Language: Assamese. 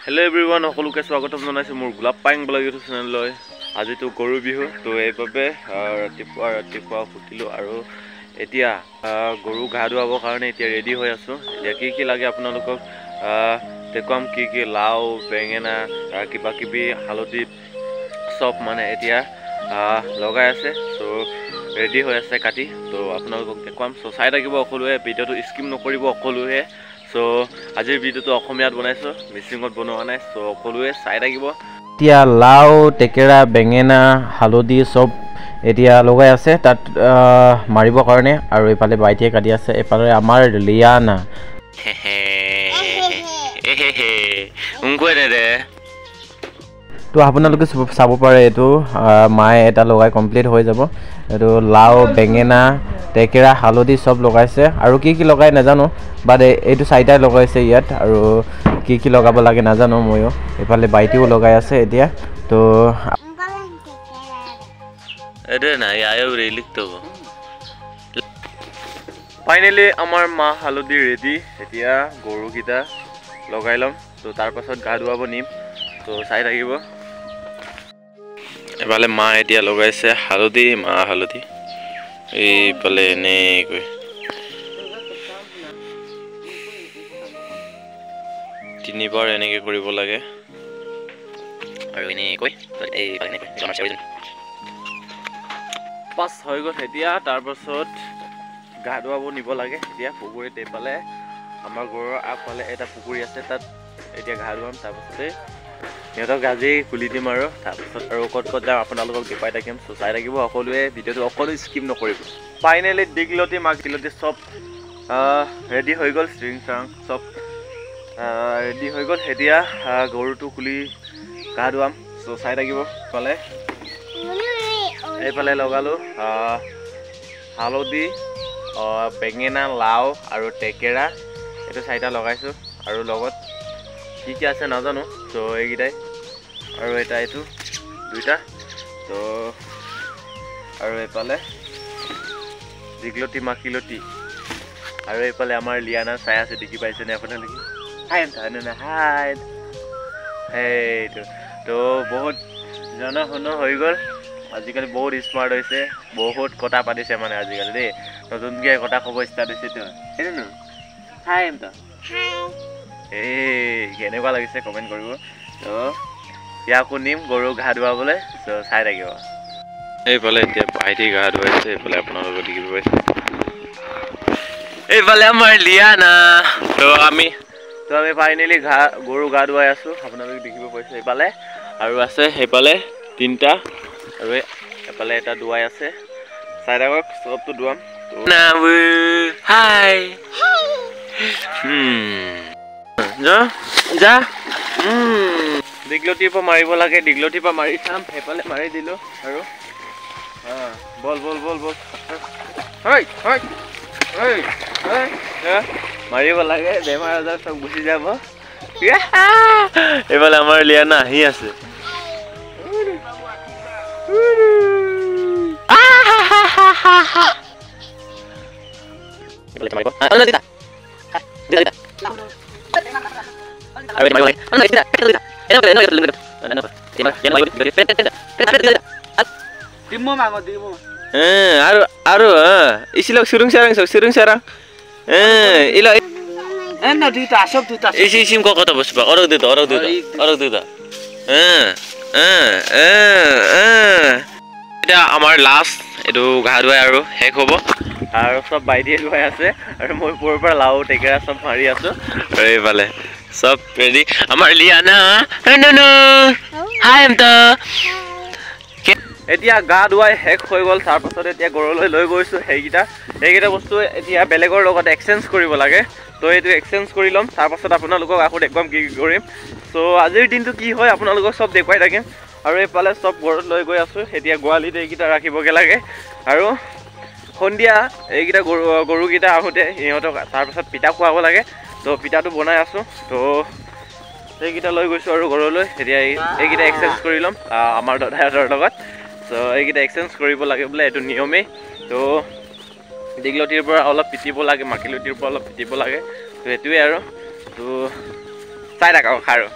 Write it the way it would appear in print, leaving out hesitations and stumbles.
হেল্ল' এভৰিৱান, সকলোকে স্বাগতম জনাইছোঁ মোৰ গোলাপ পায়েং ব্লগ ইউটিউব চেনেললৈ। আজিতো গৰু বিহু, তো এইবাবে ৰাতিপুৱা ৰাতিপুৱা উঠিলোঁ আৰু এতিয়া গৰু গা ধুৱাবৰ কাৰণে এতিয়া ৰেডি হৈ আছোঁ। এতিয়া কি কি লাগে আপোনালোকক দেখুৱাম, কি কি লাও বেঙেনা কিবা কিবি হালধি চব মানে এতিয়া লগাই আছে। চ' ৰেডি হৈ আছে কাটি, তো আপোনালোকক দেখুৱাম। চ' চাই থাকিব সকলোৱে, ভিডিঅ'টো স্কিপ নকৰিব সকলোৱে। চ' আজিৰ ভিডিঅ'টো অসমীয়াত বনাইছোঁ, মিচিঙত বনোৱা নাই। চ' সকলোৱে চাই থাকিব। এতিয়া লাও টেকেৰা বেঙেনা হালধি চব এতিয়া লগাই আছে তাত মাৰিবৰ কাৰণে। আৰু এইফালে বাইটিয়ে কাটি আছে, এইফালে আমাৰ লিয়ানা। তো আপোনালোকে চাব পাৰে, এইটো মায়ে এটা লগাই কমপ্লিট হৈ যাব। এইটো লাও বেঙেনা টেকেৰা হালধি চব লগাইছে, আৰু কি কি লগাই নাজানো, বাট এইটো চাৰিটাই লগাইছে ইয়াত। আৰু কি কি লগাব লাগে নাজানো ময়ো। এইফালে বাইটিও লগাই আছে এতিয়া। তো ফাইনেলি আমাৰ মা হালধি ৰেডি। এতিয়া গৰুকেইটা লগাই ল'ম, তো তাৰপাছত গা ধুৱাব নিম, তো চাই থাকিব। এফালে মা এতিয়া লগাইছে হালধি, মা হালধি এইফালে এনেকৈ তিনিবাৰ এনেকৈ কৰিব লাগে আৰু এনেকৈ পাঁচ হৈ গ'ল। এতিয়া তাৰপাছত গা ধুৱাব নিব লাগে। এতিয়া পুখুৰীত এইফালে আমাৰ ঘৰৰ আগফালে এটা পুখুৰী আছে, তাত এতিয়া গা ধুৱাম। তাৰপাছতে সিহঁতক আজি খুলি দিম আৰু তাৰপাছত আৰু ক'ত ক'ত যাম আপোনালোকক দেখুৱাই থাকিম। চ' চাই থাকিব সকলোৱে, ভিডিঅ'টো অকলো স্কিপ নকৰিব। ফাইনেলি দীঘলতি মাখিলতি চব ৰেডি হৈ গ'ল, ষ্ট্ৰিং চাং চব ৰেডি হৈ গ'ল। এতিয়া গৰুটো খুলি গা ধুৱাম, চ' চাই থাকিব। এইফালে এইফালে লগালোঁ হালধি, বেঙেনা, লাও আৰু টেকেৰা, এইটো চাৰিটা লগাইছোঁ। আৰু লগত কি কি আছে নাজানো, চ' এইকেইটাই আৰু এটা এইটো দুইটা। ত' আৰু এইফালে দীঘলতি মাখিলতি, আৰু এইফালে আমাৰ লিয়ানা চাই আছে, দেখি পাইছেনে আপোনালোকে? হাই হাই, সেইটো তো বহুত জনশুনো হৈ গ'ল। আজিকালি বহুত স্মাৰ্ট হৈছে, বহুত কথা পাতিছে মানে আজিকালি দেই, নতুনকৈ কথা ক'ব ষ্টাৰ্ট হৈছেতো। সেইটো ন হাই এম এই কেনেকুৱা লাগিছে কমেণ্ট কৰিব। তো ইয়াকো নিম গৰু গা ধুৱাবলৈ, চ' চাই থাকিব। এইফালে এতিয়া ভাইটি গা ধুৱাইছে, এইফালে আপোনালোকে দেখিব পাইছে। এইফালে আমাৰ লিয়ানা। তো আমি ফাইনেলি গৰু গা ধুৱাই আছোঁ, আপোনালোকে দেখিব পাইছে। এইফালে আৰু আছে সেইফালে তিনিটা, আৰু এফালে এটা ধুৱাই আছে। চাই থাকক, চবটো ধুৱাম। হাই যা, দীঘলতিৰ পৰা মাৰিব লাগে, দীঘলতিৰ পৰা মাৰি চাম। সেইফালে মাৰি দিলোঁ আৰু বল বল বল বল, মাৰিব লাগে, বেমাৰ আজাৰ চব গুচি যাব। এইফালে আমাৰ লিয়ানা আহি আছে। আৰু আৰু ইছিলক চুৰুং চাৰাং চক চুৰুং চাৰাং ইল ইচিম কত বসবা অৰক দুটা অৰক দুটা অৰক দুটা। এতিয়া আমাৰ লাষ্ট এইটো গা ধুৱাই আৰু শেষ হ'ব, আৰু চব বাইদেৱে ধুৱাই আছে আৰু মই ওপৰৰ পৰা লাও টেকেৰা চব মাৰি আছোঁ। আৰু এইফালে চব ৰেডি আমাৰ লিয়ানা। হাই। এতিয়া গা ধুৱাই শেষ হৈ গ'ল। তাৰপাছত এতিয়া ঘৰলৈ লৈ গৈছোঁ সেইকেইটা বস্তু এতিয়া বেলেগৰ লগত এক্সচেঞ্জ কৰিব লাগে, তো এইটো এক্সচেঞ্জ কৰি ল'ম। তাৰপাছত আপোনালোকক আকৌ দেখুৱাম কি কি কৰিম। চ' আজিৰ দিনটো কি হয় আপোনালোকক চব দেখুৱাই থাকিম। আৰু এইফালে চব ঘৰত লৈ গৈ আছোঁ। এতিয়া গোৱালিত এইকেইটা ৰাখিবগৈ লাগে, আৰু সন্ধিয়া এইকেইটা গৰুকেইটা আহোঁতে ইহঁতক তাৰপাছত পিঠা খুৱাব লাগে, তো পিঠাটো বনাই আছোঁ। তো এইকেইটা লৈ গৈছোঁ আৰু ঘৰলৈ। এতিয়া এইকেইটা এক্সচেঞ্জ কৰি ল'ম আমাৰ দাদাহঁতৰ লগত। চ' এইকেইটা এক্সচেঞ্জ কৰিব লাগে বোলে, এইটো নিয়মেই। তো দীঘলতিৰ পৰা অলপ পিটিব লাগে, মাখিলতিৰ পৰা অলপ পিটিব লাগে, তো সেইটোৱে আৰু। তো চাই থাকক আৰু।